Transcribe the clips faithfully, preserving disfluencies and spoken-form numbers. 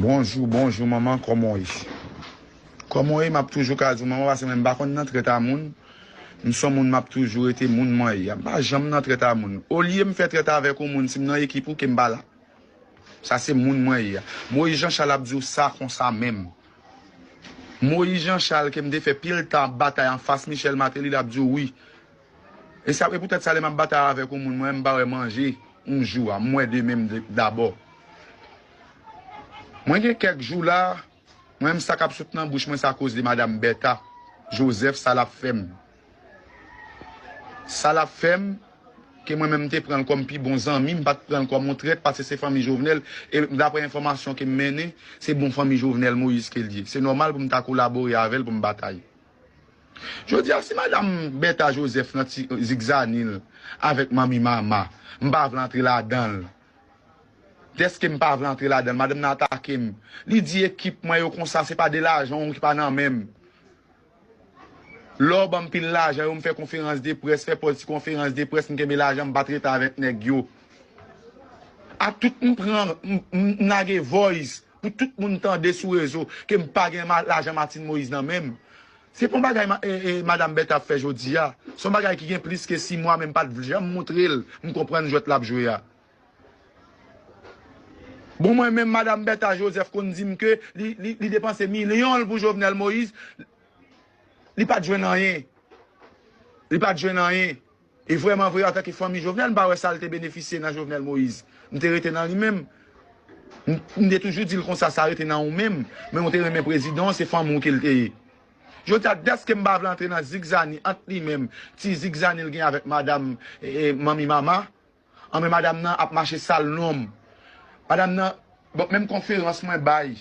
Bonjou, bonjou manman, kòman w ye? Kòman w ye? M ap toujou ka di w manman, paske mwen m pa konn nan trèt a moun. M se yon moun, m ap toujou rete moun mwen ye a. M pa janm nan trèt a moun. Olye m fè trèt avèk yon moun, si m nan ekip ou, ke m pa la. Sa se moun mwen ye a. Moyiz Jan Chal ap di w sa konsa menm. Moyiz Jan Chal ke m te fè pil tan ap batay anfas Michel Martelly, l ap di w wi. E sa, e poutèt sa, lè m ap batay avèk yon moun, mwen, m pa wè manje yon jou a, m wè demen m de- dabò. Mwen gen kèk jou la, mwen menm sa k ap sot nan bouch mwen, se akoz de madanm Bèta Jozèf, sa l ap fè m. Sa l ap fè m, ke mwen menm m te pran l kòm pi bon zanmi, m pa t pran l kòm yon trèt, paske se fanmi Jovenel, e daprè enfòmasyon ke m mennen, se bon fanmi Jovenel Moïse ke l ye. Se nòmal pou m ta kolabore avè l pou m batay. Jodi a, si madanm Bèta Jozèf nan ti zigzanil avèk manmi Mama, m pa vle antre ladan l. Dèske m pa vle antre ladan l, madanm nan atake m. Li di ekip mwen yo konsa, se pa de lajan w ki pa nan men m. Lè w ban m pil lajan yo, m fè konferans de près, fè pòz ti konferans de près, m kenbe lajan, m pa t rete avèk nèg yo. A tout m pran, m, m, m lage voice pou tout moun tande sou rezo ke m pa gen ma- lajan Martine Moïse nan men m. Se pa yon bagay ma- e, e, madanm Bèta ap fè jodi a. Se yon bagay ki gen plis ke sis mwa, men m pa t janm montre l m konprann jwèt l ap jwe a. Bon, mwen menm, madanm Bèta Jozèf konn di m ke li, li, li depanse milyon l pou Jovenel Moïse, li pa t jwenn anyen. Li pa t jwenn anyen. E vrèman vre, antanke fanmi Jovenel, m pa wè sa l te benefisye nan Jovenel Moïse. M te rete nan li menm. M, m te toujou di l konsa, sa rete nan ou menm. Men ou te renmen prezidan, se fanmi w ke l te ye. Jodi a, dèske m pa vle antre nan zigzani ant li menm, ti zigzani l gen avèk madanm, e, e, manmi Mama, anben madanm nan ap mache sal non m. Madanm nan, bon, menm konferans mwen bay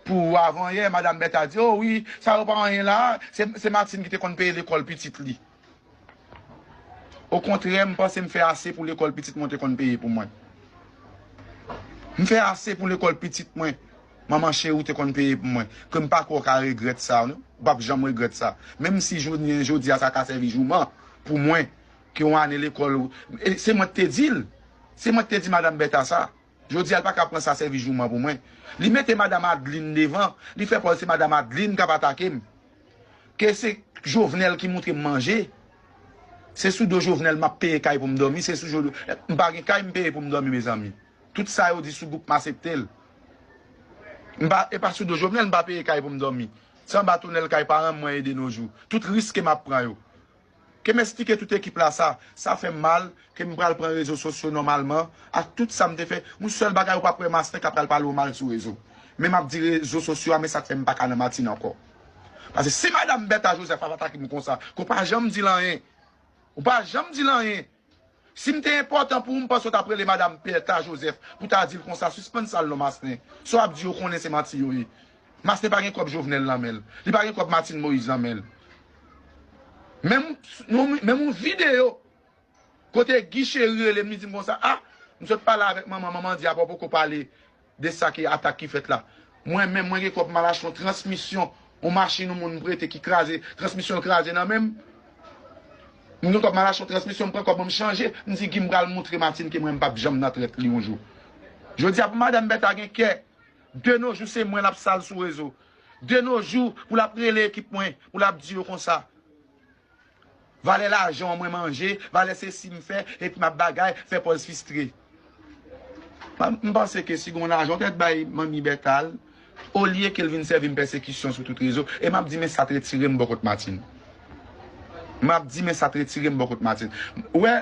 pou avanyè, madanm Bèta di, o wi, sa yo pa anyen la, se, se Martine ki te konn peye lekòl pitit li. Okontrè, m panse m fè ase pou lekòl pitit mwen te konn peye pou mwen. M fè ase pou lekòl pitit mwen. Manman cheri ou te konn peye pou mwen. Ke m pa kwè w ka regrèt sa, non. Ou p ap janm regrèt sa. Menm si jounen jodi a sa ka sèvi jouman pou mwen, ke yon ane lekòl, e se mwen k te di l. Se mwen k te di madanm Bèta sa. Jodi a, l pa ka pran sa sèvi jouman pou mwen. Li mete madanm Adeline devan, li fè pòz se madanm Adeline k ap atake m. Ke se Jovenel ki moutre m manje. Se sou do Jovenel m ap peye kay pou m dòmi, se sou do, m pa gen kay m peye pou m dòmi, mezanmi. Tout sa yo di sou gwoup m asepte l. M pa, e pa sou do Jovenel m pa peye kay pou m dòmi. Se anba tonèl kay paran m mwen ye de nos jours. Tout risk ke m ap pran yo. Ke m esplike tout ekip la sa, sa fè m mal, ke m pral pran rezo sosyo nòmalman, ak tout sa m te fè. Yon sèl bagay ou p ap wè Masten k ap pral pale w mal sou rezo. Men m ap di rezo sosyo a, men sa k fè m pa ka nan Matin ankò. Paske si madanm Bèta Jozèf ap atake m konsa, ke w pa janm di l anyen. Ou pa janm di l anyen. Si m te enpòtan pou ou, m panse w t ap rele madanm Bèta Jozèf pou ta di l konsa, sispann sal non Masten. Sa w ap di yo konnen se manti yo ye. Masten pa gen kòb Jovenel nan men l. Li pa gen kòb Martine Moïse nan men l. Menm yon, menm yon videyo kote Guy Chéry rele m, li di m konsa, a, m sot pale avèk manman, manman di apa w poko pale de sa ki atak ki fèt la. Mwen menm, mwen gen kòb m al achte yon transmisyon, yon machin yon moun m prete ki kraze, transmisyon l kraze nan men m. M gen kòb m al achte yon transmisyon, m pran kòb mwen m chanje, m di Guy m pral moutre Martine ke mwen m p ap janm nan trèt li yon jou. Jodi a pou madanm Bèta gen kè, de nos jours se mwen l ap sal sou rezo. De nos jours pou l ap rele ekip mwen, pou l ap di yo konsa. Valè lajan mwen manje, valè sesi m fè, epi m ap bagay, fè pòz fistre. M, m panse ke si gon lajan w tèt bay manmi Bèta l, olye ke l vin sèvi m pèsekisyon sou tout rezo, e m ap di men sa t retire m bò kot Martine. M ap di men sa t retire m bò kot Martine. Ou wè,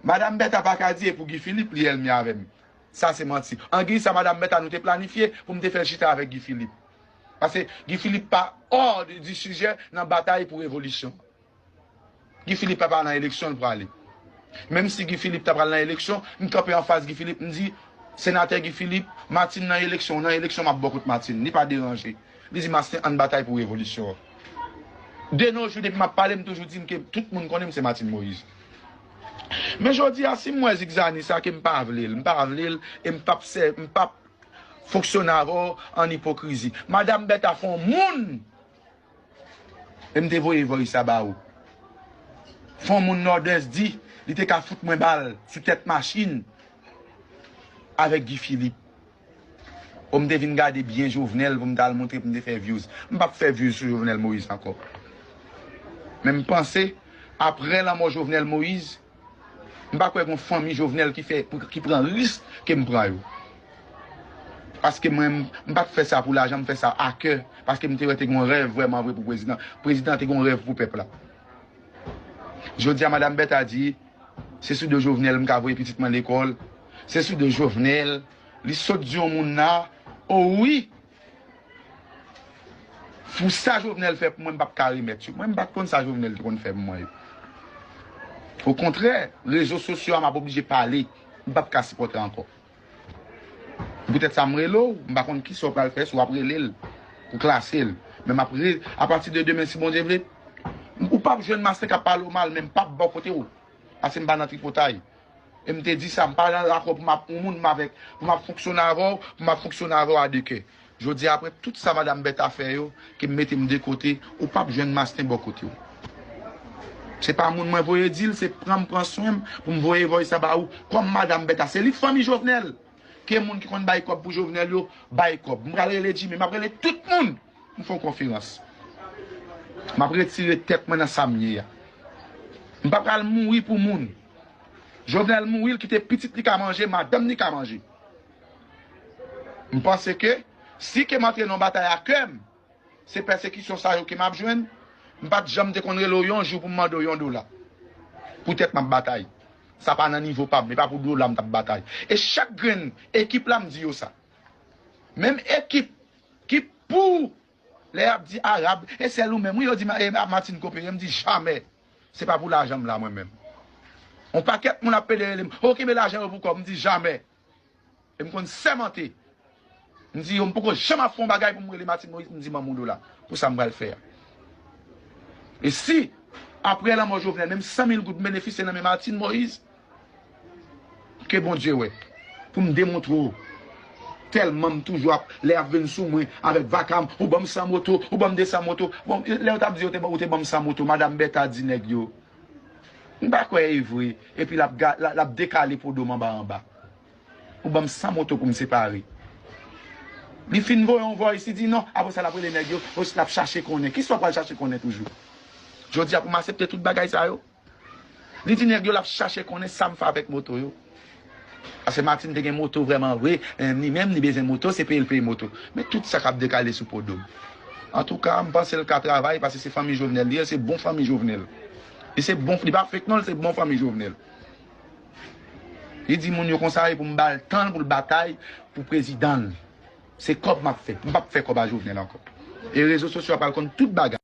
madanm Bèta pa ka di e pou Guy Philippe li ènmi avè m. Sa se manti. Angiy sa madanm Bèta nou te planifye pou m te fè l chita avèk Guy Philippe. Paske Guy Philippe pa hors du sujet nan batay pou revolisyon. Guy Philippe pa, pa nan eleksyon l prale. Menm si Guy Philippe ta pral nan eleksyon, m kanpe anfas Guy Philippe, m di, senatè Guy Philippe, Martine nan eleksyon, nan eleksyon m ap bò kot Martine. Li pa deranje. Li di Masten ann batay pou revolisyon an. De nos jours depi m ap pale, m toujou di m ke tout moun konnen m se Martine Moïse. Men jodi a, si m wè zigzani sa ke m pa vle l, m pa vle l, e m p ap sè, m p ap fonksyone avè w an ipokrizi. Madanm Bèta fè yon moun, e m te voye voice sa ba ou. Fè yon moun Nòdès di, li te ka fout mwen bal sou tèt machin avèk Guy Philippe. Bon, m te vin gade byen Jovenel pou m t al montre pou m te fè views. M p ap fè views sou Jovenel Moïse ankò. Men m panse, apre lanmò Jovenel Moïse, m pa kwè gen yon fanmi Jovenel ki fè, ki pran risk ke m pran yo. Paske mwen, m, m pa t fè sa pou lajan, m fè sa a kè. Paske m te wè te gen yon rèv vrèman vre pou prezidan. Prezidan te gen yon rèv pou pèp la. Jodi a, Madanm Bertha di, se sou do Jovenel m ka voye pitit mwen lekòl. Se sou do Jovenel. Li sot di yon moun la, o wi, pou sa Jovenel fè pou mwen, m p ap ka remèt yo. Mwen, m pa t konn sa Jovenel te konn fè pou mwen yo. Okontrè, rezo sosyo a, m ap oblije pale. M p ap ka sipòte ankò. Poutèt sa, m rele w, m pa konn kisa w pral fè, si w ap rele l pou klase l. Men m ap re, apati de demen, si Bondye vle, ou p ap jwenn masten k ap pale w mal, men m p ap bò kote w. Paske m pa nan tripotay. E m te di sa, m pa dakò pou m ap yon moun m avèk, pou m ap fonksyone avè w, pou m ap fonksyone avè w a de kè. Jodi a, apre tout sa Madanm Bertha fè yo, ke m mete m de kote, ou p ap jwenn masten bò kote w. Se pa moun mwen voye di l, se pran m pran swen m pou m voye voice sa ba ou. Kòm Madanm Bertha, se li fanmi Jovenel. Ke moun ki konn bay kòb pou Jovenel yo, bay kòb. M pral rele Jimmy, m ap rele tout moun. M fè yon konferans. M ap retire tèt mwen nan sa m ye a. M pa pral mouri pou moun. Jovenel mouri, l kite pitit li ka manje, madanm li ka manje. M panse ke si ke m antre nan yon batay a kè m, se pèsekisyon sa yo ke m ap jwenn. M pa t janm te konn rele w yon jou pou m mande w yon dola. Poutèt m ap batay. Sa pa nan nivo pa m, e pa pou dola m t ap batay. E chak grenn ekip la, m di yo sa. Menm ekip ki pou lè y ap di Arab, e sèl ou menm, wi, yo di, "Ma-, e, Martine Copéré," m di, "Jamè. Se pa pou lajan m la, mwen menm." On pakèt moun ap pede rele m, "O, kenbe lajan yo pou kò w," m di, "Jamè." E m konn sèmante. M di, "Yo, m poko janm ap fè yon bagay pou m rele Martine Moïse, pou m di manman w dola. Pou sa m pral fè a." E si, apre lanmò Jovenel, menm san mil goud m benefisye nan men Martine Moïse, ke Bondye wè, pou m demontre w. Tèlman m toujou ap, lè y ap vin sou mwen avèk vaka m, ou ban m san moto, ou ban m de san moto. Bon, lè yo t ap di yo te ban, ou te ban m san moto, Madanm Bertha di nèg yo, m pa kwè e vre. Epi l ap ga-, l ap, l ap dekale podo m anba anba. Ou ban m san moto pou m separe. Li fin voye yon voice, li di non, apre sa l ap rele nèg yo, l ap chache konnen. Kisa w pral chache konnen toujou? Jodi a pou m aksepte tout bagay sa yo? Li di nèg yo l ap chache konnen sa m fè avèk moto yo. Paske Martine te gen moto vrèman vre, men li menm li bezwen moto, se peye l peye moto. Men tout sa k ap dekale sou podo m. Antouka, m panse l ka travay, paske se fanmi Jovenel li ye, se bon fanmi Jovenel. Li se bon, li pa fake non, li se bon fanmi Jovenel. Li di moun yo konsa, e pou m ba l tan l pou l batay pou prezidan l. Se kòb m ap fè. M p ap fè kòb a Jovenel ankò. E rezo sosyo a pral konn tout bagay.